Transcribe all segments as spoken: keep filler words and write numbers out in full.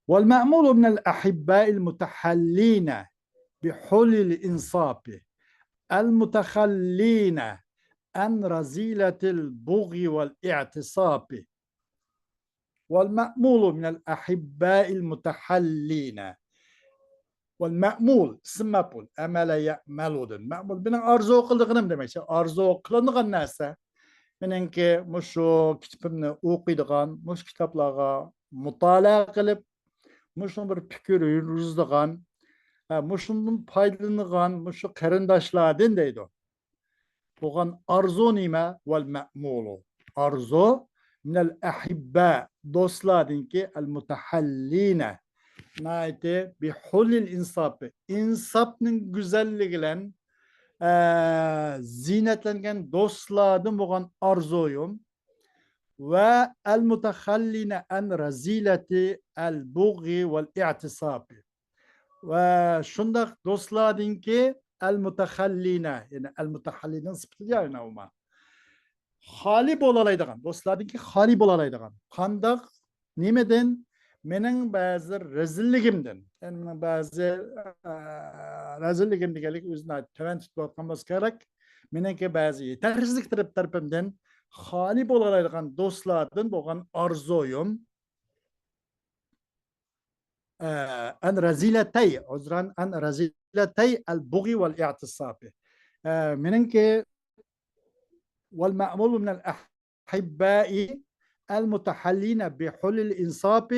والمأمول من الأحباء المتحلين بحلي الإنصاف المتخلين عن رذيلة البغي والاعتصاف. والمأمول من الأحباء المتحلين. والمأمول، اسم مفعول، أمل يأملدىن. مەمۇل، مېنىڭ ئارزۇ قىلىدىغىنىم دېمەكچى. ئارزۇ قىلىنىدىغان نەرسە. مېنىڭكى مۇشۇ كىتابىمنى ئوقۇيدىغان، مۇشۇ كىتابلارغا مۇتالىئە قىلىپ، مۇشۇنىڭ بىر پىكىر يۈرگۈزىدىغان، ھە، مۇشۇندىن پايدىلىنىدىغان مۇشۇ قېرىنداشلاردىن دەيدۇ. بولغان ئارزۇ نېمە؟ والمأمول. ئارزۇ من الأحباء، دوستلاردىنكى، المتحلين، ناھايىتى بحلي الإنصاف، ئىنساپنىڭ گۈزەللىكى بىلەن، ئە، زىننەتلەنگەن دوستلاردىن بولغان ئارزۇيۇم. ۋە المتخلين عن رذيلة البغي والاعتصاف. ۋە شۇنداق دوستلاردىنكى، المتخلين، يەنى المتحلين سۈپىتىدە يەنى ئۇما. خالىي بولالايدىغان، دوستلاردىنكى خالىي بولالايدىغان. قانداق؟ نېمىدىن؟ مېنىڭ بەزى رەزىللىكىمدىن. يەنى مېنىڭ بەزى، ئە، رەزىللىكىم دېگەنلىك ئۆزىنى تۆۋەن تۇتۇۋاتقان بولسا كېرەك. مېنىڭكى بەزى يېتەرسىزلىك تەرەپ-، تەرىپىمدىن خالىي بولالايدىغان دوستلاردىن بولغان ئارزۇيۇم. ئە، عن رذيلتي، عذرا، عن رذيلتي البغي والاعتصاف. ئە، مېنىڭكى والمأمول من الأحباء المتحلين بحلي الإنصاف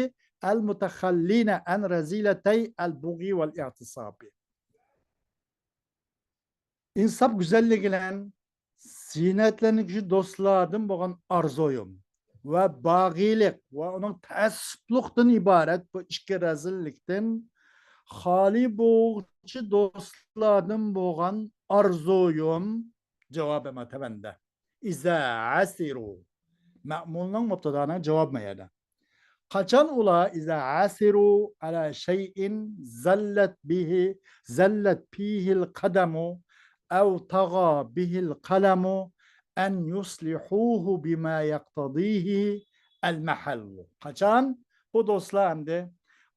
المتخلين عن رذيلتي البغي والاعتصاف. ئىنساپ گۈزەللىكى بىلەن زىننەتلەنگۈچى دوستلاردىن بولغان ئارزۇيۇم ۋە باغىيلىق ۋە ئۇنىڭ تەئەسسۇپلۇقتىن ئىبارەت بۇ ئىككى رەزىللىكتىن خالىي بولغۇچى دوستلاردىن بولغان ئارزۇيۇم. جاۋابى ماتەۋەندە. إذا عثروا. مەمۇلنىڭ، مۇبتادانىڭ جاۋابى ما يەردە. قاچان ئۇلار، إذا عثروا على شيء زلت به، زلت فيه القدم أو طغى به القلم أن يصلحوه بما يقتضيه المحل. قاچان بۇ دوستلار ئەمدى،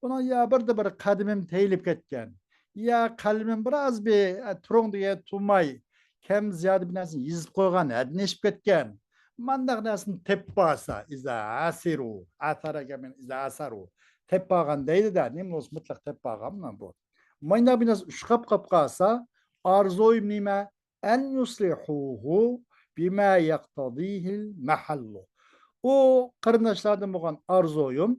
ئۇنىڭ يا بىردە بىر قەدىمىم تېيىلىپ كەتكەن، يا قەلىمىم بىراز بىر، ئە، تۇرۇڭ دېگەن تۇرماي، كەم زىيادە بىر نەرسىنى يېزىپ قويغان، ھەددىنى ئېشىپ كەتكەن. مانداق نەرسىنى تېپىپ بارسا، إذا عثروا، عثر دېگەن مەن إذا عثروا. تېپىپ بارغان دەيدۇ-دە، نېمە بولسا مۇتلەق تېپىپ بارغان مانا بۇ. مانداق بىر نەرسە ئۇچراپ قاپ قالسا، ئارزۇيۇم نېمە؟ أن يصلحوه بما يقتضيه المحل. ئۇ قېرىنداشلاردىن بولغان ئارزۇيۇم،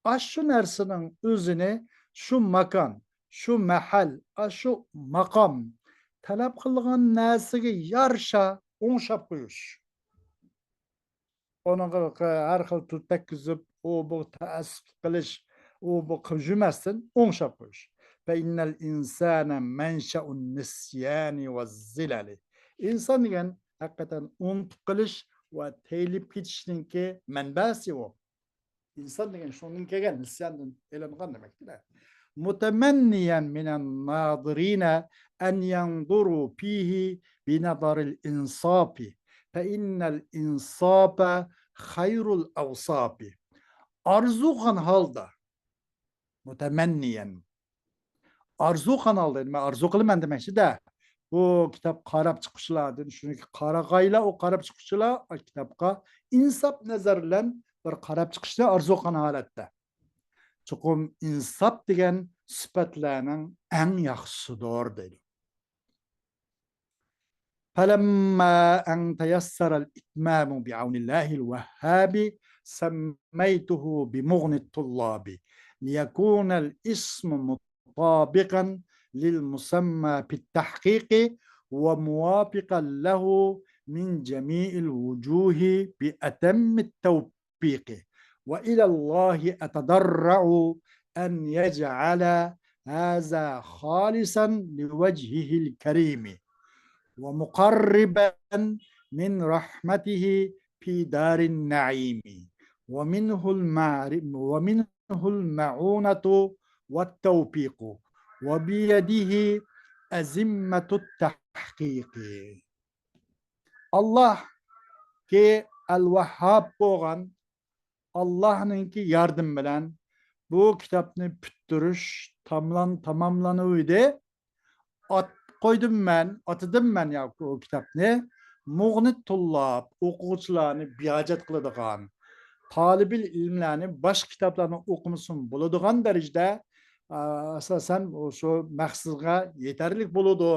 ئاشۇ نەرسىنىڭ ئۆزىنى شۇ ماكان، شۇ مەھەل، ئاشۇ ماقام تەلەپ قىلغان نەرسىگە يارىشا ئوڭشاپ قويۇش. ئۇنىڭغا ھەر خىل تىل تەگكۈزۈپ، ئۇ بۇ تەئەسسۇپ قىلىش، ئۇ بۇ قىلىپ يۈرمەستىن ئوڭشاپ قويۇش. فإن الإنسان منشأ النسيان والزلل. ئىنسان دېگەن ھەقىقەتەن ئۇنتۇپ قېلىش ۋە تېيىلىپ كېتىشنىڭكى مەنبەسى ئۇ. ئىنسان دېگەن شۇنىڭدىن كەلگەن، نىسياندىن ئېلىنغان دېمەكتە. متمنيا من الناظرين أن ينظروا فيه بنظر الإنصاف، فإن الإنصاف خير الأوصاف. ئارزۇ قىلغان ھالدا، متمنيا، ئارزۇ قىلغان ھالدا، مەن ئارزۇ قىلىمەن دېمەكچىدە، بۇ كىتاب قاراپ چىققۇچىلاردىن، شۇنىڭكى قارىغايلا، ئۇ قاراپ چىققۇچىلار كىتابقا ئىنساپ نەزەر بىلەن بىر قاراپ چىقىشنى ئارزۇ قىلغان ھالەتتە. چوقۇم ئىنساپ دېگەن سۈپەتلەرنىڭ ئەڭ ياخشىسىدۇر دەيدۇ. فلما أن تيسر الإتمام بعون الله الوهاب سميته بمغني الطلاب، ليكون الاسم مطابقا للمسمى في التحقيق وموافقا له من جميع الوجوه بأتم التوفيق. التوفيق. وإلى الله أتضرع أن يجعل هذا خالصا لوجهه الكريم ومقربا من رحمته في دار النعيم، ومنه المعر-، ومنه المعونة والتوفيق، وبيده أزمة التحقيق. ئاللاھكى ئەل-ۋەھھاب بولغان، ئاللاھنىڭكى ياردىمى بىلەن بۇ كىتابنى پۈتتۈرۈش تاملان-، تاماملانىۋىدى. ئات قويدۇم مەن، ئاتىدىم مەن ياكى ئۇ كىتابنى مۇغنى تۇللاب، ئوقۇغۇچىلارنى بىھاجەت قىلىدىغان، تالىبىل ئىلىملەرنى باشقا كىتابلارنى ئوقۇمىسىمۇ بولىدىغان دەرىجىدە، ئا، ئاساسەن، شۇ مەقسىتىگە يېتەرلىك بولىدۇ،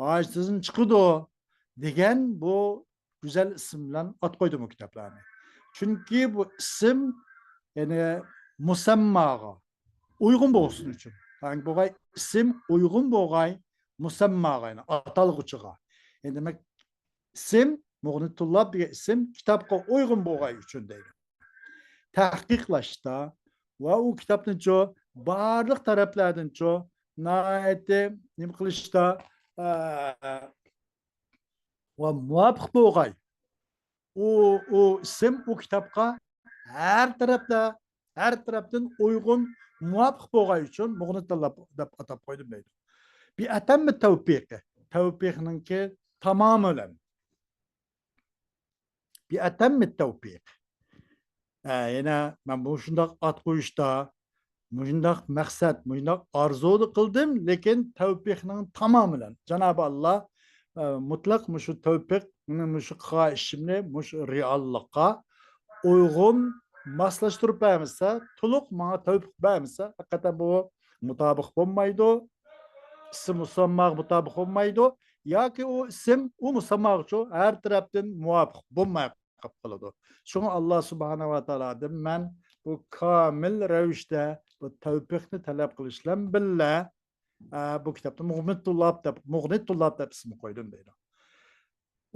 ھاجىتىدىن چىقىدۇ دېگەن بۇ گۈزەل ئىسىم بىلەن ئات قويدۇم بۇ كىتابلارنى. چۈنكى بۇ ئىسىم، يەنى مۇسەمماغا ئۇيغۇن بولسۇن ئۈچۈن. يەنى بولغاي ئىسىم ئۇيغۇن بولغاي مۇسەمماغا، يەنى ئاتالغۇچىغا. يەنى دېمەك، ئىسىم، مۇغنى تۇللاب دېگەن ئىسىم كىتابقا ئۇيغۇن بولغاي ئۈچۈن دەيدۇ. تەھقىقلاشتا ۋە ئۇ كىتابنىچۇ بارلىق تەرەپلەردىنچۇ ناھايىتى نېمە قىلىشتا، ئە، ۋە مۇۋاپىق بولغاي. ئۇ، ئۇ ئىسىم ئۇ كىتابقا ھەر تەرەپتە، ھەر تەرەپتىن ئۇيغۇن، مۇۋاپىق بولغاي ئۈچۈن مۇغنى تاللاپ دەپ ئاتاپ قويدۇم دەيدۇ. بىئەتەممى تەۋپىقى، تەۋپىقنىڭكى تامامى بىلەن. بىئەتەممى تەۋپىق. ئە، يەنە مەن مۇشۇنداق ئات قويۇشتا، مۇشۇنداق مەقسەت، مۇشۇنداق ئارزۇنى قىلدىم، لېكىن تەۋپىقنىڭ تامامى بىلەن. جانابى ئاللا، ئە، مۇتلەق مۇشۇ تەۋپىق، مېنىڭ مۇشۇ قىلغان ئىشىمنى مۇشۇ رېئاللىققا ئۇيغۇن ماسلاشتۇرۇپ بەرمىسە، تولۇق ماڭا تەۋپىق بەرمىسە، ھەقىقەتەن بۇ مۇتابىق بولمايدۇ. ئىسىم مۇسەمماغا مۇتابىق بولمايدۇ. ياكى ئۇ ئىسىم ئۇ مۇسەمماغىچۇ ھەر تەرەپتىن مۇۋاپىق بولماي قاپ قالىدۇ. شۇڭا ئاللا سۇبھانەھۇ ۋە تائالادىن مەن بۇ كامىل رەۋىشتە بۇ تەۋپىقنى تەلەپ قىلىش بىلەن بىللە، ئە، بۇ كىتابنى مۇغنى تۇللاب دەپ، مۇغنى تۇللاب دەپ ئىسىم قويدۇم دەيدۇ.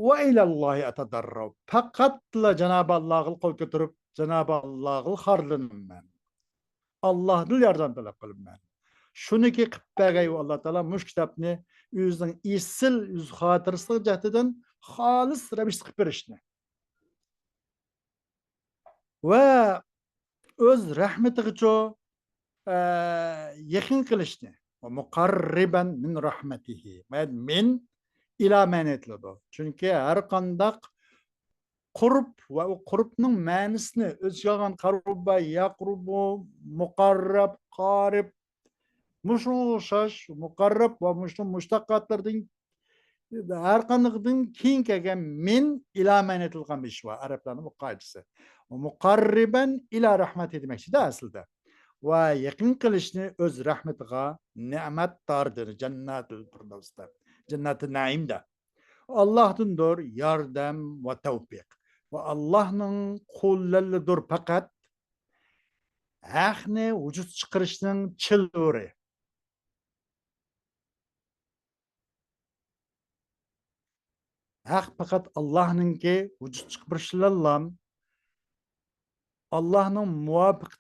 ۋە ئىلەللاھى ئەتەدەررەئۇ. پەقەتلا جانابى ئاللاغا قول كۆتۈرۈپ، جانابى ئاللاغا خارلىنىمەن. ئاللاھدىن ياردەم تەلەپ قىلىمەن. شۇنىكى قىلىپ بەرگەي ئۇ ئاللا تائالا مۇشۇ كىتابنى ئۆزىنىڭ ئېسىل يۈز خاتىرىسىنىڭ جەھىتىدىن خالىس رەۋىشتە قىلىپ بېرىشنى. ۋە ئۆز رەھمىتىگىچۇ، ئە، يېقىن قىلىشنى. ۋە مۇقەررىبەن مىن رەھمەتىھى. مەن، مىن ئىلا مەنىتىلىدۇ. چۈنكى ھەر قانداق قۇرب ۋە ئۇ قۇربنىڭ مەنىسىنى ئۆز ئىچىگە ئالغان قەرۇبە، يەقرۇبۇ، مۇقەررەب، قارىب، مۇشۇنىڭغا ئوخشاش مۇقەررەب ۋە مۇشۇنىڭ مۇشتەقاتلىرىدىن ھەر قاندىقىدىن كېيىن كەلگەن مىن ئىلا مەنە ئېيتىلغان بىر ئىش بار، ئەرەبلەرنىڭ بۇ قائىدىسى. مۇقەررىبەن ئىلا رەھمەتى دېمەكچىدە ئەسلىدە. ۋە يېقىن قىلىشنى ئۆز رەھمىتىغا، نېمەت دارىدىن، جەننەتۇل فىردەۋسدە، جەننەتۇ نەئىمدە. ئاللاھتىندۇر ياردەم ۋە تەۋپىق. ۋە ئاللاھنىڭ قولىدىندۇر پەقەت ھەقنى ۋۇجۇدقا چىقىرىشنىڭ چىلۋىرى. ھەق پەقەت ئاللاھنىڭكى ۋۇجۇدقا چىقىرىشلىرىلا، ئاللاھنىڭ مۇۋاپىق